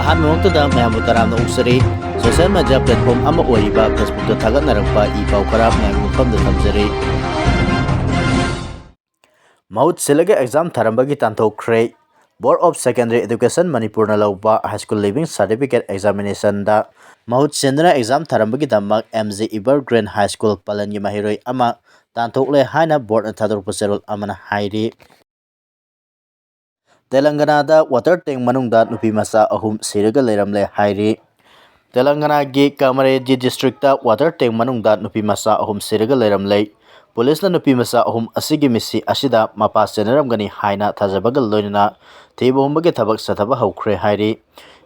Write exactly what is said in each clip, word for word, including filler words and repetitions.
ꯑꯍꯥꯟꯕꯃꯛꯇꯗ ꯃꯌꯥꯝꯕꯨ ꯇꯔꯥꯝꯅ ꯑꯣꯛꯆꯔꯤ꯫ Social media platform ꯑꯃ ꯑꯣꯏꯔꯤꯕ Facebookꯇ ꯊꯥꯒꯠꯅꯔꯛꯄ ꯏ ꯄꯥꯎ ꯈꯔ ꯃꯌꯥꯝꯒꯤ ꯃꯐꯝꯗ ꯊꯝꯖꯔꯤ꯫ ꯃꯍꯨꯠ ꯁꯤꯜꯂꯒ exam ꯊꯥꯔꯝꯕꯒꯤ ꯇꯥꯟꯊꯣꯛꯈ꯭ꯔꯦ꯫ Board of Secondary Education ꯃꯅꯤꯄꯨꯔꯅ ꯂꯧꯕ High School Leaving Certificate Examinationꯗ ꯃꯍꯨꯠ ꯁꯤꯟꯗꯨꯅ exam ꯊꯥꯔꯝꯕꯒꯤꯗꯃꯛ M G Evergreen High School ꯄꯥꯂꯟꯒꯤ ꯃꯍꯩꯔꯣꯏ ꯑꯃ ꯇꯥꯟꯊꯣꯛꯂꯦ ꯍꯥꯏꯅ boardꯅ ꯊꯥꯗꯣꯔꯛꯄ ꯆꯦꯔꯣꯜ ꯑꯃꯅ ꯍꯥꯏꯔꯤ꯫ ꯇꯦꯂꯪꯒꯅꯥꯗ water tank ꯃꯅꯨꯡꯗ ꯅꯨꯄꯤ ꯃꯆꯥ ꯑꯍꯨꯝ ꯁꯤꯔꯒ ꯂꯩꯔꯝꯂꯦ ꯍꯥꯏꯔꯤ꯫ ꯇꯦꯂꯪꯒꯅꯥꯒꯤ ꯀꯥꯃꯥꯔꯦꯗꯤ districtꯇ water tank ꯃꯅꯨꯡꯗ ꯅꯨꯄꯤ ꯃꯆꯥ ꯑꯍꯨꯝ ꯁꯤꯔꯒ ꯂꯩꯔꯝꯂꯦ꯫ ꯄꯨꯂꯤꯁꯅ ꯅꯨꯄꯤ ꯃꯆꯥ ꯑꯍꯨꯝ ꯑꯁꯤꯒꯤ ꯃꯤꯠꯁꯤ ꯑꯁꯤꯗ ꯃꯄꯥ ꯁꯦꯟꯅꯔꯝꯒꯅꯤ ꯍꯥꯏꯅ ꯊꯥꯖꯕꯒ ꯂꯣꯏꯅꯅ ꯊꯤꯕ ꯍꯨꯝꯕꯒꯤ ꯊꯕꯛ ꯆꯠꯊꯕ ꯍꯧꯈ꯭ꯔꯦ ꯍꯥꯏꯔꯤ꯫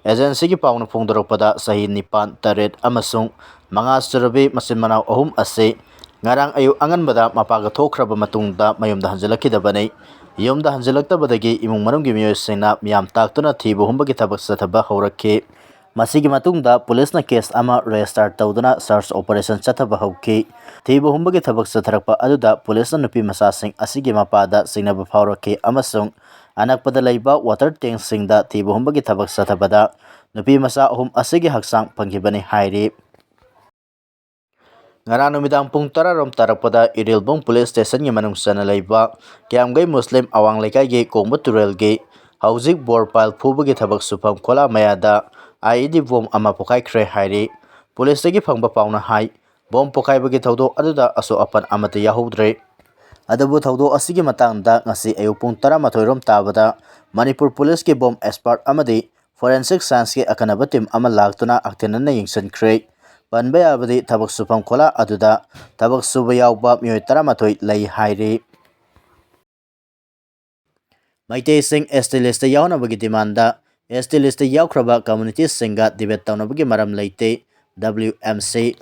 Agencyꯒꯤ ꯄꯥꯎꯅ ꯐꯣꯡꯗꯣꯔꯛꯄꯗ ꯆꯍꯤ ꯅꯤꯄꯥꯟ, ꯇꯔꯦꯠ ꯑꯃꯁꯨꯡ ꯃꯉꯥ ꯁꯨꯔꯕꯤ ꯃꯆꯤꯟ ꯃꯅꯥꯎ ꯑꯍꯨꯝ ꯑꯁꯤ ꯉꯔꯥꯡ ꯑꯌꯨꯛ ꯑꯉꯟꯕꯗ ꯃꯄꯥꯒ ꯊꯣꯛꯈ꯭ꯔꯕ ꯃꯇꯨꯡꯗ ꯃꯌꯨꯝꯗ ꯍꯟꯖꯤꯜꯂꯛꯈꯤꯗꯕꯅꯤ꯫ ꯌꯨꯝꯗ ꯍꯟꯖꯤꯜꯂꯛꯇꯕꯗꯒꯤ ꯏꯃꯨꯡ ꯃꯅꯨꯡꯒꯤ ꯃꯤꯑꯣꯏꯁꯤꯡꯅ ꯃꯤꯌꯥꯝ ꯇꯥꯛꯇꯨꯅ ꯊꯤꯕ ꯍꯨꯝꯕꯒꯤ ꯊꯕꯛ ꯆꯠꯊꯕ ꯍꯧꯔꯛꯈꯤ꯫ ꯃꯁꯤꯒꯤ ꯃꯇꯨꯡꯗ ꯄꯨꯂꯤꯁꯅ case ꯑꯃ register ꯇꯧꯗꯨꯅ search operation ꯆꯠꯊꯕ ꯍꯧꯈꯤ꯫ ꯊꯤꯕ ꯍꯨꯝꯕꯒꯤ ꯊꯕꯛ ꯆꯠꯊꯔꯛꯄ ꯑꯗꯨꯗ ꯄꯨꯂꯤꯁꯅ ꯅꯨꯄꯤ ꯃꯆꯥꯁꯤꯡ ꯑꯁꯤꯒꯤ ꯃꯄꯥꯗ ꯆꯤꯡꯅꯕ ꯐꯥꯎꯔꯛꯈꯤ ꯑꯃꯁꯨꯡ ꯑꯅꯛꯄꯗ ꯂꯩꯕ water tankꯁꯤꯡꯗ ꯊꯤꯕ ꯍꯨꯝꯕꯒꯤ ꯊꯕꯛ ꯆꯠꯊꯕꯗ ꯅꯨꯄꯤ ꯃꯆꯥ ꯑꯍꯨꯝ ꯑꯁꯤꯒꯤ ꯍꯛꯆꯥꯡ ꯐꯪꯈꯤꯕꯅꯤ ꯍꯥꯏꯔꯤ꯫ ꯉꯔꯥꯡ ꯅꯨꯃꯤꯗꯥꯡ ꯄꯨꯡ ꯇꯔꯥ ꯔꯣꯝ ꯇꯥꯔꯛꯄꯗ ꯏꯔꯤꯜꯕꯨꯡ police stationꯒꯤ ꯃꯅꯨꯡ ꯆꯟꯅ ꯂꯩꯕ ꯀꯤꯌꯥꯝꯒꯩ ꯃꯨꯁꯂꯤꯝ ꯑꯋꯥꯡ ꯂꯩꯀꯥꯏꯒꯤ ꯀꯣꯡꯕ ꯇꯨꯔꯦꯜꯒꯤ ꯍꯧꯖꯤꯛ ꯕꯣꯔꯄꯥꯏꯜ ꯐꯨꯕꯒꯤ ꯊꯕꯛ ꯁꯨꯐꯝ ꯈꯣꯂꯥ ꯃꯌꯥꯗ IED bomb ꯑꯃ ꯄꯣꯈꯥꯏꯈ꯭ꯔꯦ ꯍꯥꯏꯔꯤ꯫ ꯄꯨꯂꯤꯁꯇꯒꯤ ꯐꯪꯕ ꯄꯥꯎꯅ ꯍꯥꯏ, bomb ꯄꯣꯈꯥꯏꯕꯒꯤ ꯊꯧꯗꯣꯛ ꯑꯗꯨꯗ ꯑꯁꯣꯛ ꯑꯄꯟ ꯑꯃꯠꯇ ꯌꯥꯎꯍꯧꯗ꯭ꯔꯦ꯫ ꯑꯗꯨꯕꯨ ꯊꯧꯗꯣꯛ ꯑꯁꯤꯒꯤ ꯃꯇꯥꯡꯗ ꯉꯁꯤ ꯑꯌꯨꯛ ꯄꯨꯡ ꯇꯔꯥꯃꯥꯊꯣꯏ ꯔꯣꯝ ꯇꯥꯕꯗ ꯃꯅꯤꯄꯨꯔ ꯄꯨꯂꯤꯁꯀꯤ bomb expert ꯑꯃꯗꯤ forensic scienceꯀꯤ ꯑꯈꯟꯅꯕ team ꯑꯃ ꯂꯥꯛꯇꯨꯅ ꯍꯛꯊꯦꯡꯅꯅ ꯌꯦꯡꯁꯤꯟꯈ꯭ꯔꯦ꯫ ꯄꯟꯕ ꯌꯥꯕꯗꯤ ꯊꯕꯛ ꯁꯨꯐꯝ ꯈꯣꯂꯥ ꯑꯗꯨꯗ ꯊꯕꯛ ꯁꯨꯕ ꯌꯥꯎꯕ ꯃꯤꯑꯣꯏ ꯇꯔꯥꯃꯥꯊꯣꯏ ꯂꯩ ꯍꯥꯏꯔꯤ꯫ ꯃꯩꯇꯩꯁꯤꯡ ST listꯇ ꯌꯥꯎꯅꯕꯒꯤ demandꯗ ST listꯇ ꯌꯥꯎꯈ꯭ꯔꯕ communityꯁꯤꯡꯒ debate ꯇꯧꯅꯕꯒꯤ ꯃꯔꯝ ꯂꯩꯇꯦ, WMC꯫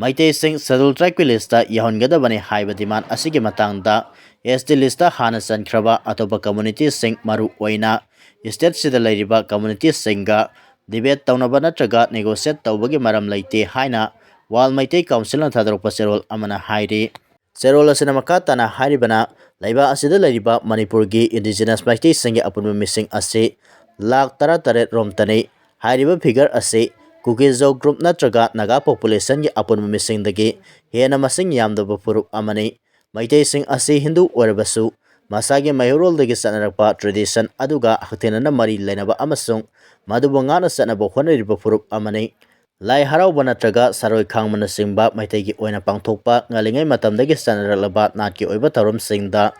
ꯃꯩꯇꯩꯁꯤꯡ Scheduled Tribeꯀꯤ listꯇ ꯌꯥꯎꯍꯟꯒꯗꯕꯅꯤ ꯍꯥꯏꯕ demand ꯑꯁꯤꯒꯤ ꯃꯇꯥꯡꯗ ST listꯇ ꯍꯥꯟꯅ ꯆꯟꯈ꯭ꯔꯕ ꯑꯇꯣꯞꯄ communityꯁꯤꯡ, ꯃꯔꯨ ꯑꯣꯏꯅ stateꯁꯤꯗ ꯂꯩꯔꯤꯕ communityꯁꯤꯡꯒ debate ꯇꯧꯅꯕ ꯅꯠꯇ꯭ꯔꯒ negotiate ꯇꯧꯕꯒꯤ ꯃꯔꯝ ꯂꯩꯇꯦ ꯍꯥꯏꯅ World Meitei Councilꯅ ꯊꯥꯗꯣꯔꯛꯄ ꯆꯦꯔꯣꯜ ꯑꯃꯅ ꯍꯥꯏꯔꯤ꯫ ꯆꯦꯔꯣꯜ ꯑꯁꯤꯅ ꯃꯈꯥ ꯇꯥꯅ ꯍꯥꯏꯔꯤꯕꯅ, ꯂꯩꯕꯥꯛ ꯑꯁꯤꯗ ꯂꯩꯔꯤꯕ ꯃꯅꯤꯄꯨꯔꯒꯤ indigenous ꯃꯩꯇꯩꯁꯤꯡꯒꯤ ꯑꯄꯨꯟꯕ ꯃꯤꯁꯤꯡ ꯑꯁꯤ ꯂꯥꯈ ꯇꯔꯥꯇꯔꯦꯠ ꯔꯣꯝꯇꯅꯤ꯫ ꯍꯥꯏꯔꯤꯕ figure ꯑꯁꯤ ꯀꯨꯀꯤ-ꯖꯣ group ꯅꯠꯇ꯭ꯔꯒ ꯅꯥꯒꯥ populationꯒꯤ ꯑꯄꯨꯟꯕ ꯃꯤꯁꯤꯡꯗꯒꯤ ꯍꯦꯟꯅ ꯃꯁꯤꯡ ꯌꯥꯝꯗꯕ ꯐꯨꯔꯨꯞ ꯑꯃꯅꯤ꯫ ꯃꯩꯇꯩꯁꯤꯡ ꯑꯁꯤ ꯍꯤꯟꯗꯨ ꯑꯣꯏꯔꯕꯁꯨ, ꯃꯁꯥꯒꯤ ꯃꯩꯍꯧꯔꯣꯜꯗꯒꯤ ꯆꯠꯅꯔꯛꯄ tradition ꯑꯗꯨꯒ ꯍꯛꯊꯦꯡꯅꯅ ꯃꯔꯤ ꯂꯩꯅꯕ ꯑꯃꯁꯨꯡ ꯃꯗꯨꯕꯨ ꯉꯥꯛꯅ ꯆꯠꯅꯕ ꯍꯣꯠꯅꯔꯤꯕ ꯐꯨꯔꯨꯞ ꯑꯃꯅꯤ꯫ ꯂꯥꯏ ꯍꯔꯥꯎꯕ ꯅꯠꯇ꯭ꯔꯒ ꯁꯔꯣꯏ ꯈꯥꯡꯕꯅꯆꯤꯡꯕ ꯃꯩꯇꯩꯒꯤ ꯑꯣꯏꯅ ꯄꯥꯡꯊꯣꯛꯄ ꯉꯜꯂꯤꯉꯩ ꯃꯇꯝꯗꯒꯤ ꯆꯠꯅꯔꯛꯂꯕ ꯅꯥꯠꯀꯤ ꯑꯣꯏꯕ ꯊꯧꯔꯝꯁꯤꯡꯗ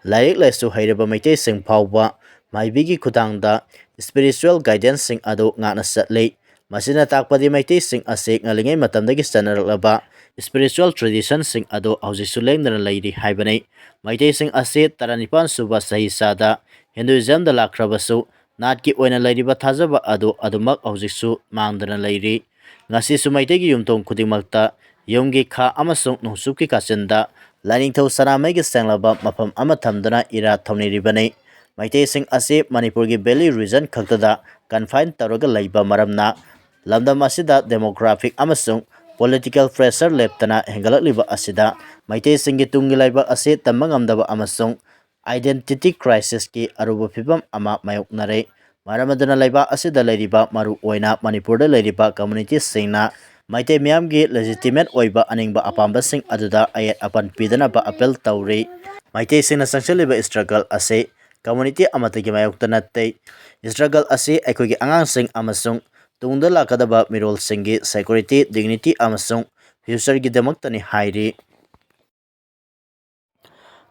ꯂꯥꯏꯔꯤꯛ ꯂꯥꯏꯁꯨ ꯍꯩꯔꯕ ꯃꯩꯇꯩꯁꯤꯡ ꯐꯥꯎꯕ ꯃꯥꯏꯕꯤꯒꯤ ꯈꯨꯠꯊꯥꯡꯗ spiritual guidanceꯁꯤꯡ ꯑꯗꯨ ꯉꯥꯛꯅ ꯆꯠꯂꯤ꯫ ꯃꯁꯤꯅ ꯇꯥꯛꯄꯗꯤ ꯃꯩꯇꯩꯁꯤꯡ ꯑꯁꯤ ꯉꯜꯂꯤꯉꯩ ꯃꯇꯝꯗꯒꯤ ꯆꯠꯅꯔꯛꯂꯕ spiritual traditionꯁꯤꯡ ꯑꯗꯨ ꯍꯧꯖꯤꯛꯁꯨ ꯂꯦꯡꯗꯅ ꯂꯩꯔꯤ ꯍꯥꯏꯕꯅꯤ꯫ ꯃꯩꯇꯩꯁꯤꯡ ꯑꯁꯤ ꯇꯔꯥꯅꯤꯄꯥꯟ ꯁꯨꯕ ꯆꯍꯤꯆꯥꯗ Hinduismꯗ ꯂꯥꯛꯈ꯭ꯔꯕꯁꯨ, ꯅꯥꯠꯀꯤ ꯑꯣꯏꯅ ꯂꯩꯔꯤꯕ ꯊꯥꯖꯕ ꯑꯗꯨ ꯑꯗꯨꯃꯛ ꯍꯧꯖꯤꯛꯁꯨ ꯃꯥꯡꯗꯅ ꯂꯩꯔꯤ꯫ ꯉꯁꯤꯁꯨ ꯃꯩꯇꯩꯒꯤ ꯌꯨꯝꯊꯣꯡ ꯈꯨꯗꯤꯡꯃꯛꯇ ꯌꯨꯝꯒꯤ ꯈꯥ ꯑꯃꯁꯨꯡ ꯅꯣꯡꯆꯨꯞꯀꯤ ꯀꯥꯆꯤꯟꯗ ꯂꯥꯏꯅꯤꯡꯊꯧ ꯁꯅꯥꯃꯍꯤꯒꯤ ꯁꯦꯡꯂꯕ ꯃꯐꯝ ꯑꯃ ꯊꯝꯗꯨꯅ ꯏꯔꯥꯠ ꯊꯧꯅꯤꯔꯤꯕꯅꯤ꯫ ꯃꯩꯇꯩꯁꯤꯡ ꯑꯁꯤ ꯃꯅꯤꯄꯨꯔꯒꯤ valley region ꯈꯛꯇꯗ confine ꯇꯧꯔꯒ ꯂꯩꯕ ꯃꯔꯝꯅ, ꯂꯝꯗꯝ ꯑꯁꯤꯗ demographic ꯑꯃꯁꯨꯡ political pressure ꯂꯦꯞꯇꯅ ꯍꯦꯟꯒꯠꯂꯛꯂꯤꯕ ꯑꯁꯤꯗ ꯃꯩꯇꯩꯁꯤꯡꯒꯤ ꯇꯨꯡꯒꯤ ꯂꯩꯕꯥꯛ ꯑꯁꯤ ꯇꯝꯕ ꯉꯝꯗꯕ ꯑꯃꯁꯨꯡ identity crisisꯀꯤ ꯑꯔꯨꯕ ꯐꯤꯚꯝ ꯑꯃ ꯃꯥꯌꯣꯛꯅꯔꯦ꯫ ꯃꯔꯝ ꯑꯗꯨꯅ ꯂꯩꯕꯥꯛ ꯑꯁꯤꯗ ꯂꯩꯔꯤꯕ, ꯃꯔꯨ ꯑꯣꯏꯅ ꯃꯅꯤꯄꯨꯔꯗ ꯂꯩꯔꯤꯕ communityꯁꯤꯡꯅ ꯃꯩꯇꯩ ꯃꯤꯌꯥꯝꯒꯤ legitimate ꯑꯣꯏꯕ ꯑꯅꯤꯡꯕ ꯑꯄꯥꯝꯕꯁꯤꯡ ꯑꯗꯨꯗ ꯑꯌꯦꯠ ꯑꯄꯟ ꯄꯤꯗꯅꯕ appeal ꯇꯧꯔꯤ꯫ ꯃꯩꯇꯩꯁꯤꯡꯅ ꯆꯪꯁꯤꯜꯂꯤꯕ struggle ꯑꯁꯤ community ꯑꯃꯠꯇꯒꯤ ꯃꯥꯌꯣꯛꯇ ꯅꯠꯇꯦ꯫ Struggle ꯑꯁꯤ ꯑꯩꯈꯣꯏꯒꯤ ꯑꯉꯥꯡꯁꯤꯡ ꯑꯃꯁꯨꯡ ꯇꯨꯡꯗ ꯂꯥꯛꯀꯗꯕ ꯃꯤꯔꯣꯜꯁꯤꯡꯒꯤ security, dignity ꯑꯃꯁꯨꯡ futureꯒꯤꯗꯃꯛꯇꯅꯤ ꯍꯥꯏꯔꯤ꯫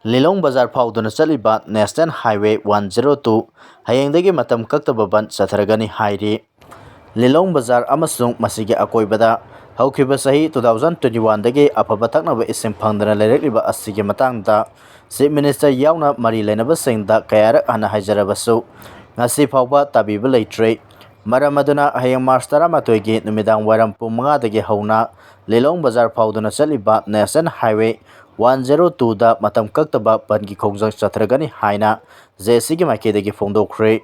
ꯂꯤꯂꯣꯡ ꯕꯖꯥꯔ ꯐꯥꯎꯗꯨꯅ ꯆꯠꯂꯤꯕ National Highway one zero two ꯍꯌꯦꯡꯗꯒꯤ ꯃꯇꯝ ꯀꯛꯇꯕ ꯕꯟ ꯆꯠꯊꯔꯒꯅꯤ ꯍꯥꯏꯔꯤ꯫ ꯂꯤꯂꯣꯡ ꯕꯖꯥꯔ ꯑꯃꯁꯨꯡ ꯃꯁꯤꯒꯤ ꯑꯀꯣꯏꯕꯗ ꯍꯧꯈꯤꯕ ꯆꯍꯤ two thousand twenty oneꯗꯒꯤ ꯑꯐꯕ ꯊꯛꯅꯕ ꯏꯁꯤꯡ ꯐꯪꯗꯅ ꯂꯩꯔꯛꯂꯤꯕ ꯑꯁꯤꯒꯤ ꯃꯇꯥꯡꯗ Chief Minister ꯌꯥꯎꯅ ꯃꯔꯤ ꯂꯩꯅꯕꯁꯤꯡꯗ ꯀꯌꯥꯔꯛ ꯍꯟꯅ ꯍꯥꯏꯖꯔꯕꯁꯨ, ꯉꯁꯤ ꯐꯥꯎꯕ ꯇꯥꯕꯤꯕ ꯂꯩꯇ꯭ꯔꯤ꯫ ꯃꯔꯝ ꯑꯗꯨꯅ ꯍꯌꯦꯡ March ꯇꯔꯥꯃꯥꯊꯣꯏꯒꯤ ꯅꯨꯃꯤꯗꯥꯡ ꯋꯥꯏꯔꯝ ꯄꯨꯡ ꯃꯉꯥꯗꯒꯤ ꯍꯧꯅ ꯂꯤꯂꯣꯡ ꯕꯖꯥꯔ ꯐꯥꯎꯗꯨꯅ ꯆꯠꯂꯤꯕ National Highway one zero twoꯗ ꯃꯇꯝ ꯀꯛꯇꯕ ꯕꯟꯒꯤ ꯈꯣꯡꯖꯪ ꯆꯠꯊꯔꯒꯅꯤ ꯍꯥꯏꯅ JACꯒꯤ ꯃꯥꯏꯀꯩꯗꯒꯤ ꯐꯣꯡꯗꯣꯛꯈ꯭ꯔꯦ꯫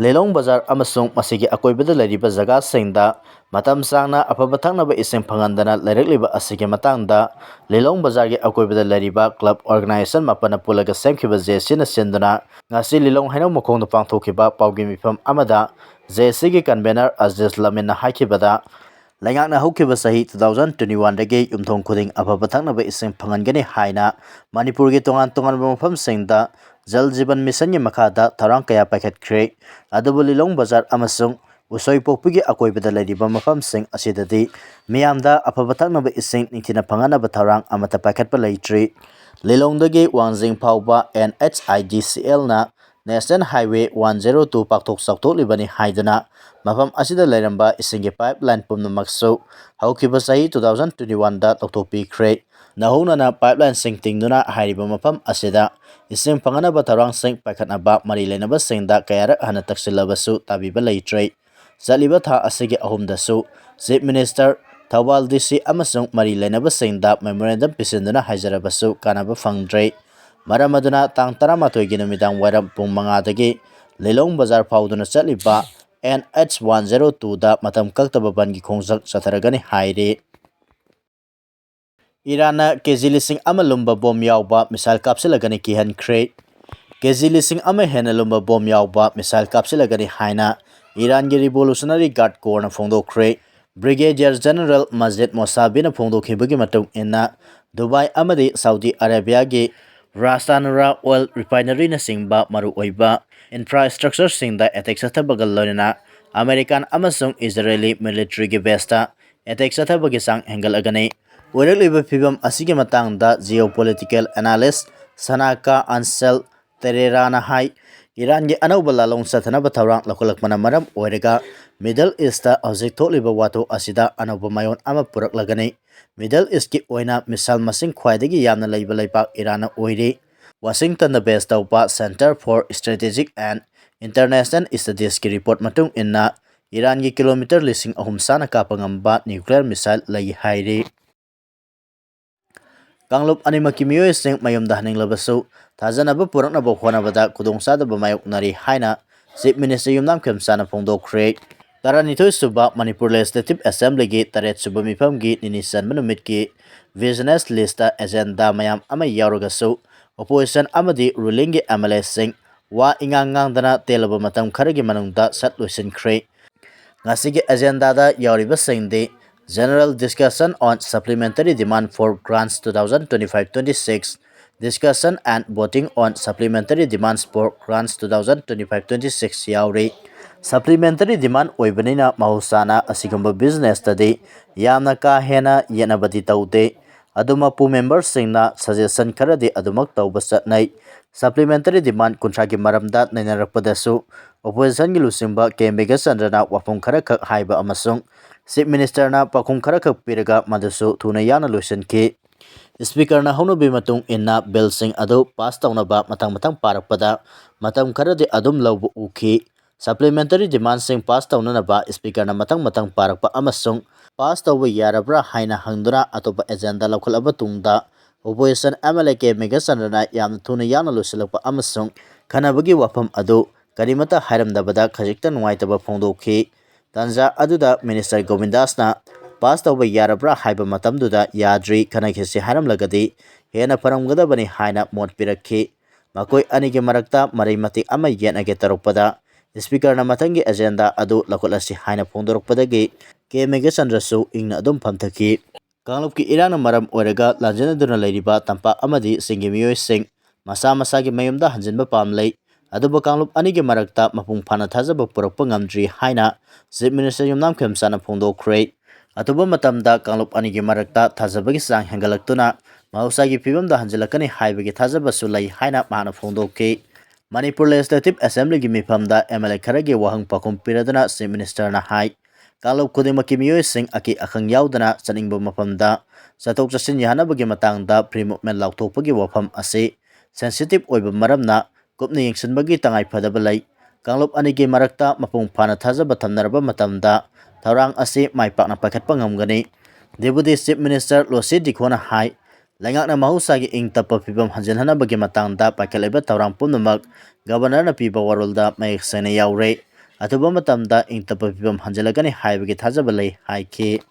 ꯂꯤꯂꯣꯡ ꯕꯖꯥꯔ ꯑꯃꯁꯨꯡ ꯃꯁꯤꯒꯤ ꯑꯀꯣꯏꯕꯗ ꯂꯩꯔꯤꯕ ꯖꯒꯥꯁꯤꯡꯗ ꯃꯇꯝ ꯆꯥꯡꯅ ꯑꯐꯕ ꯊꯛꯅꯕ ꯏꯁꯤꯡ ꯐꯪꯍꯟꯗꯅ ꯂꯩꯔꯛꯂꯤꯕ ꯑꯁꯤꯒꯤ ꯃꯇꯥꯡꯗ ꯂꯤꯂꯣꯡ ꯕꯖꯥꯔꯒꯤ ꯑꯀꯣꯏꯕꯗ ꯂꯩꯔꯤꯕ club organization ꯃꯥꯄꯟꯅ ꯄꯨꯜꯂꯒ ꯁꯦꯝꯈꯤꯕ ꯖꯦ ꯑꯦꯁ ꯁꯤꯅ ꯁꯤꯟꯗꯨꯅ ꯉꯁꯤ ꯂꯤꯂꯣꯡ ꯍꯩꯅꯧ ꯃꯈꯣꯡꯗ ꯄꯥꯡꯊꯣꯛꯈꯤꯕ ꯄꯥꯎꯒꯤ ꯃꯤꯐꯝ ꯑꯃꯗ ꯖꯦ ꯑꯦꯁ ꯁꯤꯒꯤ convener ꯑꯖꯤꯖ ꯂꯃꯤꯟꯅ ꯍꯥꯏꯈꯤꯕꯗ, ꯂꯩꯉꯥꯛꯅ ꯍꯧꯈꯤꯕ ꯆꯍꯤ two thousand twenty-one ꯗꯒꯤ ꯌꯨꯝꯊꯣꯡ ꯈꯨꯗꯤꯡ ꯑꯐꯕ ꯊꯛꯅꯕ ꯏꯁꯤꯡ ꯐꯪꯍꯟꯒꯅꯤ ꯍꯥꯏꯅ ꯃꯅꯤꯄꯨꯔꯒꯤ ꯇꯣꯉꯥꯟ ꯇꯣꯉꯥꯟꯕ ꯃꯐꯝꯁꯤꯡꯗ ꯖꯜ ꯖꯤꯕꯟ ꯃꯤꯁꯟꯒꯤ ꯃꯈꯥꯗ ꯊꯧꯔꯥꯡ ꯀꯌꯥ ꯄꯥꯏꯈꯠꯈ꯭ꯔꯦ꯫ ꯑꯗꯨꯕꯨ ꯂꯤꯂꯣꯡ ꯕꯖꯥꯔ ꯑꯃꯁꯨꯡ ꯎꯁꯣꯏꯄꯣꯛꯄꯤꯒꯤ ꯑꯀꯣꯏꯕꯗ ꯂꯩꯔꯤꯕ ꯃꯐꯝꯁꯤꯡ ꯑꯁꯤꯗꯗꯤ ꯃꯤꯌꯥꯝꯗ ꯑꯐꯕ ꯊꯛꯅꯕ ꯏꯁꯤꯡ ꯅꯤꯡꯊꯤꯅ ꯐꯪꯍꯟꯅꯕ ꯊꯧꯔꯥꯡ ꯑꯃꯠꯇ ꯄꯥꯏꯈꯠꯄ ꯂꯩꯇ꯭ꯔꯤ꯫ ꯂꯤꯂꯣꯡꯗꯒꯤ ꯋꯥꯡꯖꯤꯡ ꯐꯥꯎꯕ N H I D C L ꯅ National Highway one zero two ꯄꯥꯛꯊꯣꯛ ꯆꯥꯎꯊꯣꯛꯂꯤꯕꯅꯤ ꯍꯥꯏꯗꯨꯅ ꯃꯐꯝ ꯑꯁꯤꯗ ꯂꯩꯔꯝꯕ ꯏꯁꯤꯡꯒꯤ pipeline ꯄꯨꯝꯅꯃꯛꯁꯨ ꯍꯧꯈꯤꯕ ꯆꯍꯤ two thousand twenty-one ꯗ ꯂꯧꯊꯣꯛꯄꯤꯈ꯭ꯔꯦ꯫ ꯅꯧꯍꯧꯅꯅ pipelineꯁꯤꯡ ꯇꯤꯡꯗꯨꯅ ꯍꯥꯏꯔꯤꯕ ꯃꯐꯝ ꯑꯁꯤꯗ ꯏꯁꯤꯡ ꯐꯪꯍꯟꯅꯕ ꯊꯧꯔꯥꯡꯁꯤꯡ ꯄꯥꯏꯈꯠꯅꯕ ꯃꯔꯤ ꯂꯩꯅꯕꯁꯤꯡꯗ ꯀꯌꯥꯔꯛ ꯍꯟꯅ ꯇꯛꯁꯤꯜꯂꯕꯁꯨ ꯇꯥꯕꯤꯕ ꯂꯩꯇ꯭ꯔꯦ꯫ ꯆꯠꯂꯤꯕ ꯊꯥ ꯑꯁꯤꯒꯤ ꯑꯍꯨꯝꯗꯁꯨ Chief Minister, Thoubal D C ꯑꯃꯁꯨꯡ ꯃꯔꯤ ꯂꯩꯅꯕꯁꯤꯡꯗ memorandum ꯄꯤꯁꯤꯟꯗꯨꯅ ꯍꯥꯏꯖꯔꯕꯁꯨ ꯀꯥꯟꯅꯕ ꯐꯪꯗ꯭ꯔꯦ꯫ ꯃꯔꯝ ꯑꯗꯨꯅ ꯇꯥꯡ ꯇꯔꯥꯃꯥꯊꯣꯏꯒꯤ ꯅꯨꯃꯤꯗꯥꯡ ꯋꯥꯏꯔꯝ ꯄꯨꯡ ꯃꯉꯥꯗꯒꯤ ꯂꯤꯂꯣꯡ ꯕꯖꯥꯔ ꯐꯥꯎꯗꯨꯅ ꯆꯠꯂꯤꯕ N H one zero two ꯗ ꯃꯇꯝ ꯀꯛꯇꯕ ꯕꯟꯒꯤ ꯈꯣꯡꯖꯪ ꯆꯠꯊꯔꯒꯅꯤ ꯍꯥꯏꯔꯤ꯫ ꯏꯔꯥꯟꯅ ꯀꯦ ꯖꯤ ꯂꯤꯁꯤꯡ ꯑꯃ ꯂꯨꯝꯕ ꯕꯣꯝ ꯌꯥꯎꯕ missile ꯀꯥꯞꯁꯤꯜꯂꯒꯅꯤ ꯀꯤꯍꯟꯈ꯭ꯔꯦ꯫ ꯀꯦ ꯖꯤ ꯂꯤꯁꯤꯡ ꯑꯃ ꯍꯦꯟꯅ ꯂꯨꯝꯕ ꯕꯣꯝ ꯌꯥꯎꯕ missile ꯀꯥꯞꯁꯤꯜꯂꯒꯅꯤ ꯍꯥꯏꯅ ꯏꯔꯥꯟꯒꯤ Revolutionary Guard Corps ꯅ ꯐꯣꯡꯗꯣꯛꯈ꯭ꯔꯦ꯫ Brigadier General ꯃꯖꯤꯗ ꯃꯣꯁꯥꯕꯤꯅ ꯐꯣꯡꯗꯣꯛꯈꯤꯕꯒꯤ ꯃꯇꯨꯡ ꯏꯟꯅ, ꯗꯨꯕꯥꯏ ꯑꯃꯗꯤ ꯁꯥꯎꯗꯤ ꯑꯔꯦꯕꯤꯌꯥꯒꯤ ꯔꯥꯁꯇꯥꯅꯨꯔꯥ oil refinery ꯅꯆꯤꯡꯕ ꯃꯔꯨꯑꯣꯏꯕ infrastructure ꯁꯤꯡꯗ attack ꯆꯠꯊꯕꯒ ꯂꯣꯏꯅꯅ American ꯑꯃꯁꯨꯡ Israeli military ꯒꯤ base ꯇ attack ꯆꯠꯊꯕꯒꯤ ꯆꯥꯡ ꯍꯦꯟꯒꯠꯂꯒꯅꯤ꯫ ꯑꯣꯏꯔꯛꯂꯤꯕ ꯐꯤꯕꯝ ꯑꯁꯤꯒꯤ ꯃꯇꯥꯡꯗ geopolitical analyst ꯁꯅꯥꯀꯥ ꯑꯟꯁꯦꯜ ꯇꯦꯔꯦꯔꯥꯅ ꯍꯥꯏ, ꯏꯔꯥꯟꯒꯤ ꯑꯅꯧꯕ ꯂꯥꯂꯣꯡ ꯆꯠꯊꯅꯕ ꯊꯧꯔꯥꯡ ꯂꯧꯈꯠꯂꯛꯄꯅ ꯃꯔꯝ ꯑꯣꯏꯔꯒ Middle East ꯇ ꯍꯧꯖꯤꯛ ꯊꯣꯛꯂꯤꯕ ꯋꯥꯊꯣꯛ ꯑꯁꯤꯗ ꯑꯅꯧꯕ ꯃꯥꯏꯑꯣꯟ ꯑꯃ ꯄꯨꯔꯛꯂꯒꯅꯤ꯫ Middle East ꯀꯤ ꯑꯣꯏꯅ missile ꯃꯁꯤꯡ ꯈ꯭ꯋꯥꯏꯗꯒꯤ ꯌꯥꯝꯅ ꯂꯩꯕ ꯂꯩꯕꯥꯛ ꯏꯔꯥꯟꯅ ꯑꯣꯏꯔꯤ꯫ ꯋꯥꯁꯤꯡꯇꯟꯗ base ꯇꯧꯕ Center for Strategic and International Studies ꯀꯤ report ꯃꯇꯨꯡ ꯏꯟꯅ, ꯏꯔꯥꯟꯒꯤ kilometre ꯂꯤꯁꯤꯡ ꯑꯍꯨꯝ ꯆꯥꯅ ꯀꯥꯞꯄ ꯉꯝꯕ nuclear missile ꯂꯩ ꯍꯥꯏꯔꯤ꯫ ꯀꯥꯡꯂꯨꯞ ꯑꯅꯤꯃꯛꯀꯤ ꯃꯤꯑꯣꯏꯁꯤꯡ ꯃꯌꯨꯝꯗ ꯍꯟꯅꯤꯡꯂꯕꯁꯨ, ꯊꯥꯖꯅꯕ ꯄꯨꯔꯛꯅꯕ ꯍꯣꯠꯅꯕꯗ ꯈꯨꯗꯣꯡꯆꯥꯗꯕ ꯃꯥꯌꯣꯛꯅꯔꯤ ꯍꯥꯏꯅ Chief Minister ꯌꯨꯝꯅꯥꯝ ꯈꯦꯝꯆꯥꯅ ꯐꯣꯡꯗꯣꯛꯈ꯭ꯔꯦ꯫ ꯇꯔꯥꯅꯤꯊꯣꯏ ꯁꯨꯕ ꯃꯅꯤꯄꯨꯔ Legislative Assemblyꯒꯤ ꯇꯔꯦꯠ ꯁꯨꯕ ꯃꯤꯐꯝꯒꯤ ꯅꯤꯅꯤ ꯆꯟꯕ ꯅꯨꯃꯤꯠꯀꯤ business listꯇ agenda ꯃꯌꯥꯝ ꯑꯃ ꯌꯥꯎꯔꯒꯁꯨ, opposition ꯑꯃꯗꯤ rulingꯒꯤ MLAꯁꯤꯡ ꯋꯥ ꯏꯉꯥꯡ ꯉꯥꯡꯗꯅ ꯇꯦꯜꯂꯕ ꯃꯇꯝ ꯈꯔꯒꯤ ꯃꯅꯨꯡꯗ ꯁꯠ ꯂꯣꯏꯁꯤꯟꯈ꯭ꯔꯦ꯫ ꯉꯁꯤꯒꯤ agendaꯗ ꯌꯥꯎꯔꯤꯕꯁꯤꯡꯗꯤ: General discussion on supplementary demand for grants two thousand twenty-five twenty-six, discussion and voting on supplementary demands for grants two thousand twenty-five twenty-six ꯌꯥꯎꯔꯤ꯫ Supplementary demand ꯑꯣꯏꯕꯅꯤꯅ ꯃꯍꯧꯁꯥꯅ ꯑꯁꯤꯒꯨꯝꯕ businessꯇꯗꯤ ꯌꯥꯝꯅ ꯀꯥ ꯍꯦꯟꯅ ꯌꯦꯠꯅꯕꯗꯤ ꯇꯧꯗꯦ꯫ ꯑꯗꯨꯃꯛꯄꯨ memberꯁꯤꯡꯅ suggestion ꯈꯔꯗꯤ ꯑꯗꯨꯃꯛ ꯇꯧꯕ ꯆꯠꯅꯩ꯫ Supplementary demand ꯀꯨꯟꯊ꯭ꯔꯥꯒꯤ ꯃꯔꯝꯗ ꯅꯩꯅꯔꯛꯄꯗꯁꯨ oppositionꯒꯤ ꯂꯨꯆꯤꯡꯕ ꯀꯦ ꯃꯦꯘꯆꯟꯗ꯭ꯔꯅ ꯋꯥꯐꯝ ꯈꯔꯈꯛ ꯍꯥꯏꯕ ꯑꯃꯁꯨꯡ Chief Ministerꯅ ꯄꯥꯎꯈꯨꯝ ꯈꯔꯈꯛ ꯄꯤꯔꯒ ꯃꯗꯨꯁꯨ ꯊꯨꯅ ꯌꯥꯡꯅ ꯂꯣꯏꯁꯤꯟꯈꯤ꯫ Speakerꯅ ꯍꯧꯅꯕꯤ ꯃꯇꯨꯡ ꯏꯟꯅ billꯁꯤꯡ ꯑꯗꯨ pass ꯇꯧꯅꯕ ꯃꯊꯪ ꯃꯊꯪ ꯄꯥꯔꯛꯄꯗ ꯃꯇꯝ ꯈꯔꯗꯤ ꯑꯗꯨꯝ ꯂꯧꯕ ꯎꯈꯤ꯫ Supplementary demandꯁꯤꯡ pass ꯇꯧꯅꯅꯕ Speakerꯅ ꯃꯊꯪ ꯃꯊꯪ ꯄꯥꯔꯛꯄ ꯑꯃꯁꯨꯡ pass ꯇꯧꯕ ꯌꯥꯔꯕ꯭ꯔꯥ ꯍꯥꯏꯅ ꯍꯪꯗꯨꯅ ꯑꯇꯣꯞꯄ agenda ꯂꯧꯈꯠꯂꯕ ꯇꯨꯡꯗ opposition MLA ꯀꯦ ꯃꯦꯘꯆꯟꯗ꯭ꯔꯅ ꯌꯥꯝꯅ ꯊꯨꯅ ꯌꯥꯡꯅ ꯂꯣꯏꯁꯤꯜꯂꯛꯄ ꯑꯃꯁꯨꯡ ꯈꯟꯅꯕꯒꯤ ꯋꯥꯐꯝ ꯑꯗꯨ ꯀꯔꯤꯃꯠꯇ ꯍꯥꯏꯔꯝꯗꯕꯗ ꯈꯖꯤꯛꯇ ꯅꯨꯡꯉꯥꯏꯇꯕ ꯐꯣꯡꯗꯣꯛꯈꯤ꯫ ꯇꯥꯟꯖꯥ ꯑꯗꯨꯗ Minister ꯒꯣꯕꯤꯟꯗꯥꯁꯅ pass ꯇꯧꯕ ꯌꯥꯔꯕ꯭ꯔꯥ ꯍꯥꯏꯕ ꯃꯇꯝꯗꯨꯗ ꯌꯥꯗ꯭ꯔꯤ, ꯈꯟꯅꯈꯤꯁꯤ ꯍꯥꯏꯔꯝꯂꯒꯗꯤ ꯍꯦꯟꯅ ꯐꯔꯝꯒꯗꯕꯅꯤ ꯍꯥꯏꯅ ꯃꯣꯠ ꯄꯤꯔꯛꯈꯤ꯫ ꯃꯈꯣꯏ ꯑꯅꯤꯒꯤ ꯃꯔꯛꯇ ꯃꯔꯩ ꯃꯇꯦꯛ ꯑꯃ ꯌꯦꯠꯅꯒꯦ ꯇꯧꯔꯛꯄꯗ Speakerꯅ ꯃꯊꯪꯒꯤ agenda ꯑꯗꯨ ꯂꯧꯈꯠꯂꯁꯤ ꯍꯥꯏꯅ ꯐꯣꯡꯗꯣꯔꯛꯄꯗꯒꯤ ꯀꯦ ꯃꯦꯘꯆꯟꯗ꯭ꯔꯁꯨ ꯏꯪꯅ ꯑꯗꯨꯝ ꯐꯝꯊꯈꯤ꯫ ꯀꯥꯡꯂꯨꯞꯀꯤ ꯏꯔꯥꯡꯅ ꯃꯔꯝ ꯑꯣꯏꯔꯒ ꯂꯥꯟꯖꯦꯟꯅꯗꯨꯅ ꯂꯩꯔꯤꯕ ꯇꯝꯄꯥꯛ ꯑꯃꯗꯤ ꯆꯤꯡꯒꯤ ꯃꯤꯑꯣꯏꯁꯤꯡ ꯃꯁꯥ ꯃꯁꯥꯒꯤ ꯃꯌꯨꯝꯗ ꯍꯟꯖꯤꯟꯕ ꯄꯥꯝꯂꯩ꯫ ꯑꯗꯨꯕꯨ ꯀꯥꯡꯂꯨꯞ ꯑꯅꯤꯒꯤ ꯃꯔꯛꯇ ꯃꯄꯨꯡ ꯐꯥꯅ ꯊꯥꯖꯕ ꯄꯨꯔꯛꯄ ꯉꯝꯗ꯭ꯔꯤ ꯍꯥꯏꯅ Chief Minister ꯌꯨꯝꯅꯥꯝ ꯈꯦꯝꯆꯥꯅ ꯐꯣꯡꯗꯣꯛꯈ꯭ꯔꯦ꯫ ꯑꯊꯨꯕ ꯃꯇꯝꯗ ꯀꯥꯡꯂꯨꯞ ꯑꯅꯤꯒꯤ ꯃꯔꯛꯇ ꯊꯥꯖꯕꯒꯤ ꯆꯥꯡ ꯍꯦꯟꯒꯠꯂꯛꯇꯨꯅ ꯃꯍꯧꯁꯥꯒꯤ ꯐꯤꯕꯝꯗ ꯍꯟꯖꯤꯜꯂꯛꯀꯅꯤ ꯍꯥꯏꯕꯒꯤ ꯊꯥꯖꯕꯁꯨ ꯂꯩ ꯍꯥꯏꯅ ꯃꯍꯥꯛꯅ ꯐꯣꯡꯗꯣꯛꯈꯤ꯫ ꯃꯅꯤꯄꯨꯔ Legislative Assemblyꯒꯤ ꯃꯤꯐꯝꯗ MLA ꯈꯔꯒꯤ ꯋꯥꯍꯪ ꯄꯥꯎꯈꯨꯝ ꯄꯤꯔꯗꯨꯅ Chief Ministerꯅ ꯍꯥꯏ, ꯀꯥꯡꯂꯨꯞ ꯈꯨꯗꯤꯡꯃꯛꯀꯤ ꯃꯤꯑꯣꯏꯁꯤꯡ ꯑꯀꯤ ꯑꯈꯪ ꯌꯥꯎꯗꯅ ꯆꯠꯅꯤꯡꯕ ꯃꯐꯝꯗ ꯆꯠꯊꯣꯛ ꯆꯠꯁꯤꯟ ꯌꯥꯍꯟꯅꯕꯒꯤ ꯃꯇꯥꯡꯗ free movement ꯂꯥꯎꯊꯣꯛꯄꯒꯤ ꯋꯥꯐꯝ ꯑꯁꯤ sensitive ꯑꯣꯏꯕ ꯃꯔꯝꯅ ꯀꯨꯞꯅ ꯌꯦꯡꯁꯤꯟꯕꯒꯤ ꯇꯉꯥꯏ ꯐꯗꯕ ꯂꯩ꯫ ꯀꯥꯡꯂꯨꯞ ꯑꯅꯤꯒꯤ ꯃꯔꯛꯇ ꯃꯄꯨꯡ ꯐꯥꯅ ꯊꯥꯖꯕ ꯊꯝꯅꯔꯕ ꯃꯇꯝꯗ ꯊꯧꯔꯥꯡ ꯑꯁꯤ ꯃꯥꯏ ꯄꯥꯛꯅ ꯄꯥꯏꯈꯠꯄ ꯉꯝꯒꯅꯤ꯫ Deputy Chief Minister ꯂꯣꯁꯤ ꯗꯤꯈꯣꯅ ꯍꯥꯏ, ꯂꯩꯉꯥꯛꯅ ꯃꯍꯧꯁꯥꯒꯤ ꯏꯪ ꯇꯞꯄ ꯐꯤꯕꯝ ꯍꯟꯖꯤꯜꯍꯟꯅꯕꯒꯤ ꯃꯇꯥꯡꯗ ꯄꯥꯏꯈꯠꯂꯤꯕ ꯊꯧꯔꯥꯡ ꯄꯨꯝꯅꯃꯛ ꯒꯕꯔꯅꯔꯅ ꯄꯤꯕ ꯋꯥꯔꯣꯜꯗ ꯃꯌꯦꯛ ꯁꯦꯡꯅ ꯌꯥꯎꯔꯦ꯫ ꯑꯊꯨꯕ ꯃꯇꯝꯗ ꯏꯪ ꯇꯞꯄ ꯐꯤꯕꯝ ꯍꯟꯖꯤꯜꯂꯛꯀꯅꯤ ꯍꯥꯏꯕꯒꯤ ꯊꯥꯖꯕ ꯂꯩ ꯍꯥꯏꯈꯤ꯫